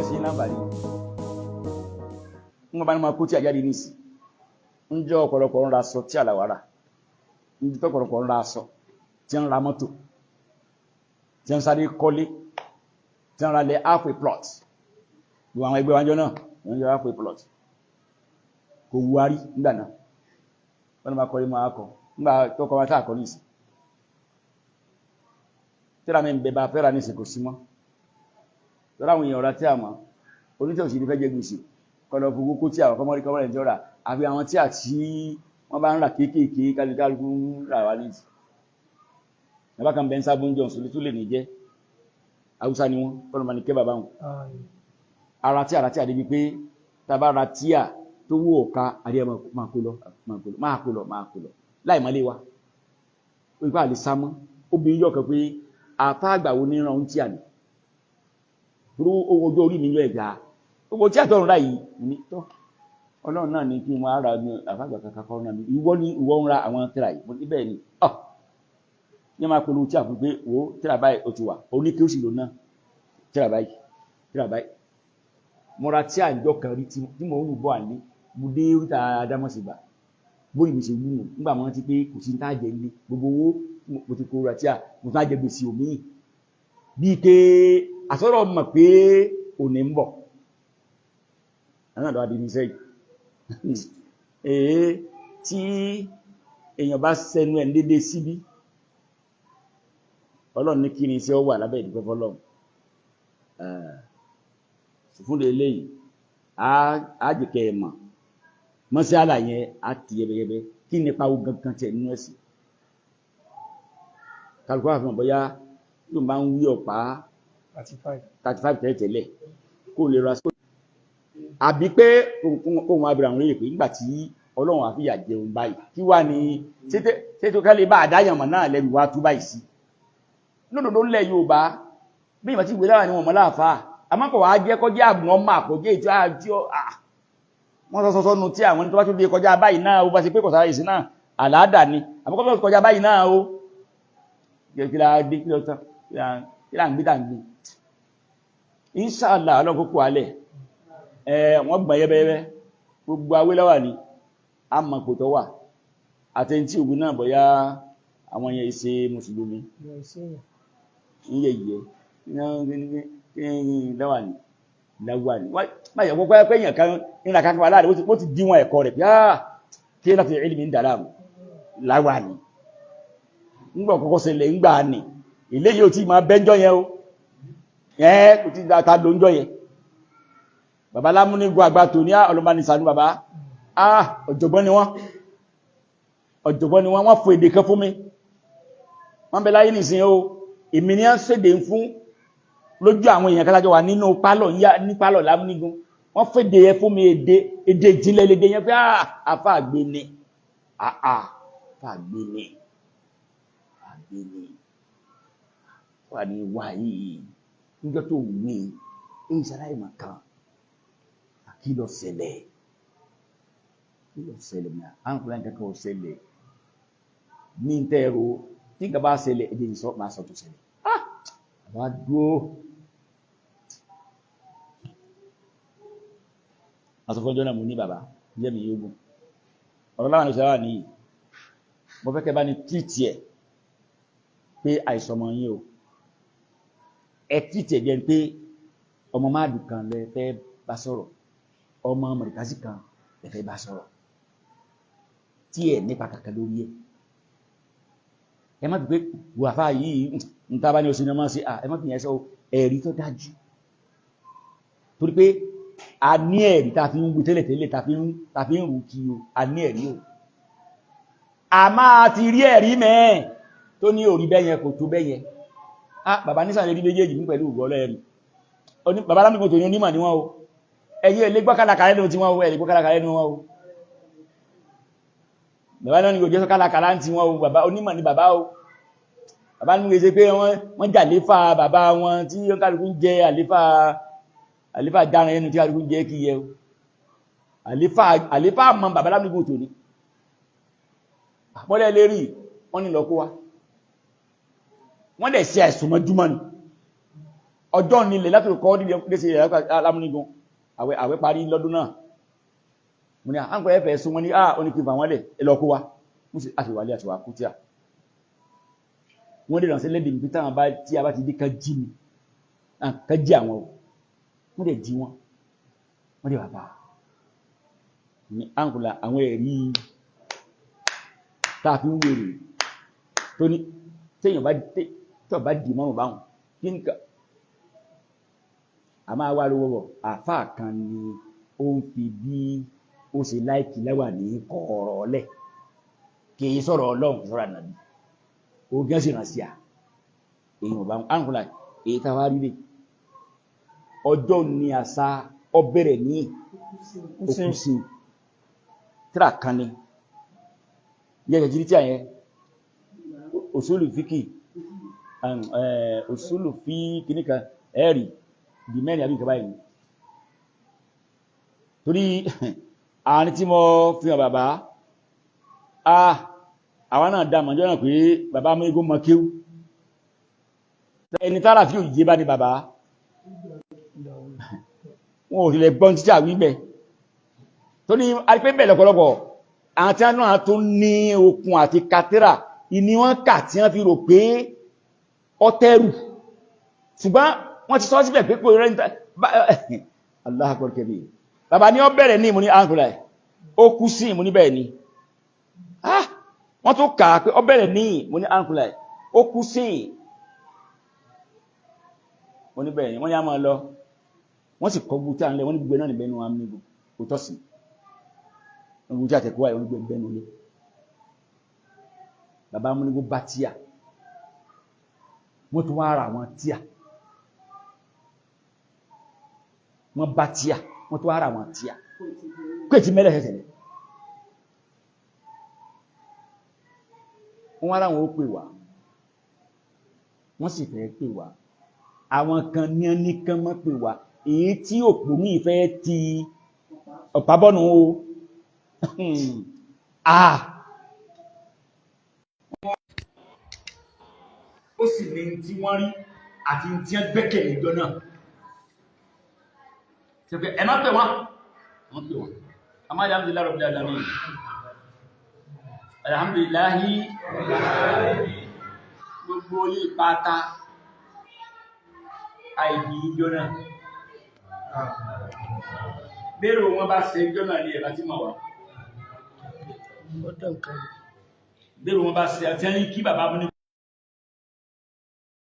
Fẹ́ sí láǹfààní wọ́n bá ní máa kó tí àjáde ní sí ń jẹ́ ọ̀pọ̀lọpọ̀ ń ra aṣọ tí àlàwárà ń jẹ́ ọ̀pọ̀lọpọ̀ ń ra aṣọ tí ń ra mọ́tò tí ń sáré kọ́lé tí ń ra lẹ̀ half a plot. Gbogbo àwọn ẹgbẹ́ wájọ́ náà wọ́n yọ half a plot kò wárí nígbà náà. Wọ́n máa kọ́lé máa kọ́ nígbà tó kọ́ wá tá àkọ́ ní ìsìn tíra mi ń bẹ bá fẹ́ra ní ìsìn kò sí mọ́. Tọ́lá àwọn èèyàn ọ̀rá tí a mọ̀ onítẹ̀ òsì ní fẹ́ jẹ gbèsè kọlọ̀ fún kókó tí àwọn kọmọrí kọmọrí ẹ̀jọ́ rà àfi àwọn tí àti wọ́n bá ń rà kéékèèké kálukú ń rà wá ní ìsìn. Bàbá kan bẹ ń sábó ń jọ òṣèlú tó lè ní jẹ́ Haúsá ni wọ́n kọlọ̀ máa ní kẹ́ bàbá wọn. Ara tí ara tí a débi pé tá a bá ra tíà tó wó ọ̀ka àdé máa kó lọ máa kó lọ máa kó lọ máa kó lọ láì mọ́lé wa. Ó ipá àlè sá mọ́ obìnrin yọ̀ kan pé àfa àgbà wo ní ran ohun tíà ni rú owó ọjọ́ orí mi yọ ẹ̀gbà owó tí àtọ̀run rà yìí ní tọ́ ọlọ́run náà ní kí wọ́n ara ní àfàgbà kankan kọ́ náà mi ìwọ ní ìwọ ń ra àwọn tíra yìí mo ní bẹ́ẹ̀ ni ọ̀ ní máa polówó tí a fún pé wo tíra báyìí ó ti wà ó ní kí ó sì lò náà tíra báyìí tíra báyìí mo ra tí àjọ kan rí tí mo ń bọ̀ àlé mo dé oríta Adámọ̀sìgbà bóyá mi ṣe wú nù nígbà mo rántí pé kò sí ní tá jẹ nílé gbogbo owó mo ti kó ra tí a mo tá jẹ gbèsè òmíì bíi pé àsọ̀rọ̀ mọ̀ pé òní ń bọ̀ àwọn àdó adìní sẹ́yìn èé tí èèyàn bá sẹnu ẹ̀ dédé síbí ọlọ́run ní kí ni iṣẹ́ ó wà lábẹ́ ìdúpẹ́ fọlọ́run fún eléyìí á jẹ́kẹ́ ẹ̀ mọ̀ mọ́sí àlà yẹn á ti yẹbẹyẹbẹ kí nípa wo gangan tiẹ̀ nínú ẹ̀sìn kálukú àfihàn bóyá yóò máa ń wí ọ̀pá 35 tẹ́lẹ̀ tẹ́lẹ̀ kó lè ra sóò àbí pé kóhun abìrà àwọn olóyè pé nígbà tí ọlọ́run àfíyà jẹun báyìí kí wá ní ṣètò kẹ́lẹ̀ bá àdáyànmọ̀ náà lẹ́nu wá tú báyìí sí lódòdó ńlẹ̀ Yorùbá bí ìmọ̀ tí ìwé lára ni wọ́n mọ́ láàfáà àmọ́ kò wá jẹ́ kọjá àbùn ọmọ àkọjẹ́ ètò àti wọ́n sọ sọ́nu tí àwọn tó bá tún lè kọjá báyìí náà ó bá ṣe pé kò sára ìsìn náà àlàádà ni àmọ́ kọ́ kọjá báyìí náà ó kí la dé kí lọ tán kí là ń gbé tà ń gbé Inshallah ọlọ́run kókó alẹ̀ wọ́n gbọ̀n yẹ́bẹ́yẹ́bẹ́ gbogbo awéláwà ni a mọ̀ kò tọ́ wà àtẹni tí ògùn náà bọ̀yá àwọn yẹn ṣe mùsùlùmí yíyẹ yíyẹ láwà ní láwà ní báyọ̀ pọ́ pé èèyàn kan nínú àkàkọ́ aláàrẹ̀ ó ti díwọ̀n ẹ̀kọ́ rẹ̀ pé kí láti ilmi ń dàrá láwà ní ńgbà kọ́kọ́ ṣẹlẹ̀ ńgbà ní ilé yóò tí máa bẹ́ńjọ́ yẹn o ẹ́ kò tí ta ló ń jọ yẹn bàbá lámúnigun àgbà tó ní ọlọ́mọbanisànú bàbá ah ọ̀jọ̀gbọ́n ni wọ́n ọ̀jọ̀gbọ́n ni wọ́n wọ́n fún èdè kan fún mi wọ́n bẹ láyé nìsín o èmi ni wọ́n ṣèdè ń fún lójú àwọn èèyàn kálájọ wà nínú pálọ̀ ní pálọ̀ lámúnigun wọ́n fèdè yẹn fún mi èdè èdè ìjìnlẹ̀ lédè yẹn pé ah àfa àgbè ni ah àfa àgbè ni àgbè ni wà ní wáyé níjọ́ tó wù mí èyí ṣaláì mà kan kí ló ṣẹlẹ̀ kí ló ṣẹlẹ̀ ní à ń kúrò kankan ò ṣẹlẹ̀ ní tẹ́rù tí nǹkan bá ṣẹlẹ̀ èdè ìsọ máa sọ tó ṣẹlẹ̀ ah àbá dúró asọ́fọ́njọ́ náà mo ní bàbá jẹ́ mi yóò gùn ọ̀rọ̀ láwọn ìṣẹ́wà nìyí mo fẹ́ kẹ́ bá ní tírìtì ẹ̀ pé àìsàn ọmọ yín o ẹ tírìtì ẹ̀ bí ẹni pé ọmọ máàdù kan lẹ fẹ́ bá sọ̀rọ̀ ọmọ mọ̀rìkásí kan lẹ fẹ́ bá sọ̀rọ̀ tí ẹ̀ nípa kankan lórí ẹ̀ ẹ má fi pé wàfà yìí ń tá bá ní oṣù ní ọmọ sí à ẹ má fi yẹn sọ ẹ̀rí tó dájú torí pé a ní ẹ̀rí tá a fi ń wí tẹ́lẹ̀tẹ́lẹ̀ tá a fi ń rù kí o a ní ẹ̀rí o a máa ti rí ẹ̀rí mẹ́ẹ̀ tó ní òrí bẹ́yẹn kò tó bẹ́yẹn ah bàbá nísàlẹ̀ rí méjèèjì mú pẹ̀lú ògbọ́ lẹ́ẹ̀rí bàbá lámìkò tó ní onímọ̀ ní wọ́n o ẹ̀yí ilé gbọ́kàlàkà lẹ́nu tí wọ́n o ẹ̀lẹ́ gbọ́kàlàkà lẹ́nu wọn o bàbá náà ní kò jẹ́ sọ́kàlàkàlà ń ti wọn o bàbá onímọ̀ ní bàbá o bàbá ní ṣe pé wọ́n jà léfà bàbá wọn tí kálukú ń jẹ àléfà àléfà dáran ẹnu tí kálukú ń jẹ kí yẹ o àléfà àléfà mọ bàbá lámìkò tó ní àpọ́lẹ̀ lérí wọ́n ní lọ kó wa wọ́n lè ṣe àìsùn mọ́júmọ́ ni Ọjọ́ nílẹ̀ látòrò kọ́ dídé sí alámúnigun àwẹ̀ parí lọ́dún náà. Mo ní à ń pẹ́ ẹ̀fẹ́ sún wọn ní à ó ní kí n fà wọ́n lẹ̀ ẹ lọ kó wa. Mo sì àti wàlé àti wà kú tíà. Wọ́n dẹ̀ ránṣẹ́ lédè mi táwọn bá tí a bá ti dé ká jí mi, ká jí àwọn o. Wọ́n dẹ̀ jí wọn. Wọ́n dẹ̀ bàbá. Ní àǹkùlà àwọn ẹ̀rí tá a fi ń wèrè tó ní téèyàn bá tó bá dì mọ́rùn báwọn kí n kà a máa wá lówó bọ̀. Àfáà kan ni ó ń fi bí ó ṣe láìkì láwà ní kọ̀ọ̀rọ̀ ọ̀lẹ̀ kì í sọ̀rọ̀ ọlọ́run kì í sọ̀rọ̀ ànàbí ogun sì ràn sí à èèyàn bá àǹkùlà èyí tá a wá rí rè ọjọ́ ni àṣà ọbẹ̀rẹ̀ ní òkúsìn tíra kan ni yẹ́jẹ̀ jírí tí a yẹn òṣòlù fíkì òṣòlù fí kìníkan ẹ̀rì di mẹ́rin àbí ìkẹbá ìlú torí àárín tí mo fi hàn bàbá àwọn náà dá màjọ́ náà pé bàbá amúnigbó mọ kéwú ẹni tára fi òyìnbá bá ní bàbá wọn ò lè gbọ́n títà wí bẹ́ẹ̀ torí arípé bẹ́ẹ̀ lọ́pọ̀lọpọ̀ àwọn tí wọ́n náà tó ní okun àti katira ìní wọ́n kà tí wọ́n fi rò pé ọtẹ́rù ṣùgbọ́n wọ́n ti sọ síbẹ̀ pé kò rẹ́ níta Allahu Akbar kabir. Bàbá ní ó bẹ̀rẹ̀ ní ìmú ní àǹkùlà ẹ̀ ó kú sí ìmú ní bẹ́ẹ̀ ni wọ́n tó kà á pé ó bẹ̀rẹ̀ ní ìmú ní àǹkùlà ẹ̀ ó kú sí ìmú ní bẹ́ẹ̀ ni wọ́n ní a máa lọ wọ́n sì kọ́ gbútà ńlẹ̀ wọ́n ní gbogbo náà níbẹ̀ nínú àmì kò tọ́ sí gbogbo tí àtẹ̀kọ́ wáyé wọ́n ní gbogbo ẹnu lé bàbá amúnigbó bá tíà wọ́n tún wá ra àwọn tíà wọ́n bá tíà wọ́n tún wá ra àwọn tíà kó ètí mẹ́lẹ̀ ṣẹ̀ṣẹ̀ wọ́n wá láwọn ó pè wá wọ́n sì fẹ́ pè wá àwọn kan ní ní kán mọ́ pè wá èyí tí òpó ní ìfẹ́ ti ọ̀pábọ́nù o ah ó sì ní tí wọ́n rí àti tí wọ́n gbẹ́kẹ̀lé ìjọ náà ṣe pé ẹ má pè wọ́n wọ́n pè wọ́n a máa alhamdulillahi rabbil alamin alhamdulillahi gbogbo yìí pátá àìbí ìjọ náà bẹ́rù wọn bá ṣe ìjọ náà ní ẹ̀bá tí mọ̀ wá bẹ́rù wọn bá ṣe àti ẹni kí bàbá mú ní